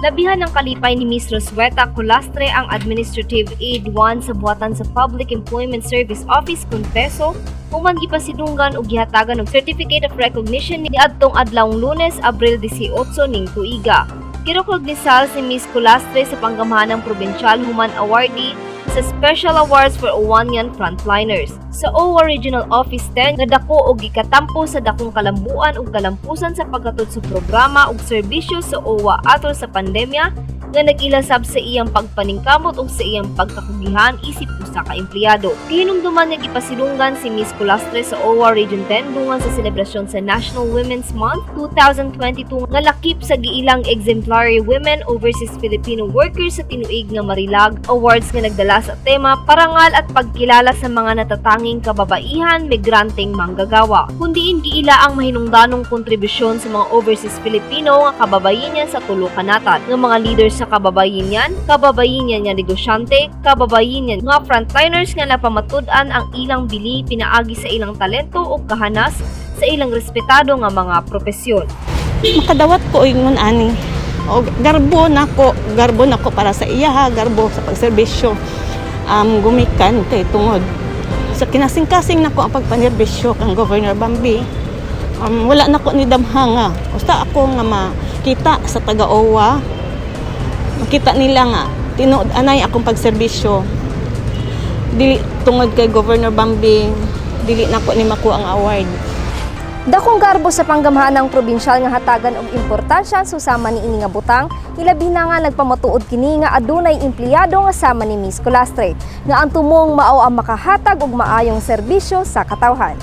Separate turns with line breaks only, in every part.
Labihan ang kalipay ni Ms. Rosweta Colastre, ang Administrative Aide 1 sa buhatan sa Public Employment Service Office kun PESO, human gipasidunggan og gihatagan og Certificate of Recognition niadtong adlawng Lunes, Abril 18 ning tuiga. Girekognisal si Ms. Colastre sa panggamhanang probinsyal human awardee sa Special Awards for Oanian Frontliners. Sa OWWA Regional Office 10 nga dako og gikatampo sa dakong kalambuan ug kalampusan sa paghatod sa programa ug serbisyo sa OWWA atol sa pandemya nga nag-ilasab sa iyang pagpaningkamot ug sa iyang pagkakugihan isip usa ka empleyado. Gihinumduman nga gipasidunggan si Ms. Colastre sa OWWA Region 10 dungan sa selebrasyon sa National Women's Month 2022 nga lakip sa giilang Exemplary Women Overseas Filipino Workers sa tinuig nga Marilag Awards nga nagdala sa tema "Parangal at Pagkilala sa mga Natatanging Kababaihan Migranteng Manggagawa", kundiin giila ang mahinungdanong kontribusyon sa mga overseas Filipino nga kababayenyan sa tulo ka natad nga mga leader sa kababayenyan, kababayenyan nga negosyante, kababayenyan nga frontliners nga napamatud-an ang ilang bili pinaagi sa ilang talento ug kahanas sa ilang respetado nga mga propesyon.
Makadawat ko ingon ani. O garbo nako para sa iya ha, garbo sa pagserbisyo. Gumikan kay tungod sa kinasing-kasing nako ang pagpanerbisyo kang Governor Bambi. Wala nako ni damha nga. Basta ako nga makita sa taga-OWWA, makita nila nga tinuod anay akong pagserbisyo. Dili tungod kay Governor Bambi, dili nako ni makuha ang award.
Dakong garbo sa panggamhanang probinsyal nga hatagan og importansya ang susama ni ini nga butang, hilabi na nga nagpamatuod kini nga adunay empleyado nga sama ni Miss Colastre, nga ang tumong mao ang makahatag og maayong serbisyo sa katawhan.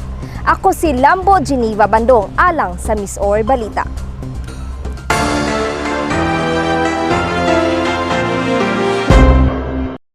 Ako si Lambo Geneva Bandong, alang sa MisOr Balita.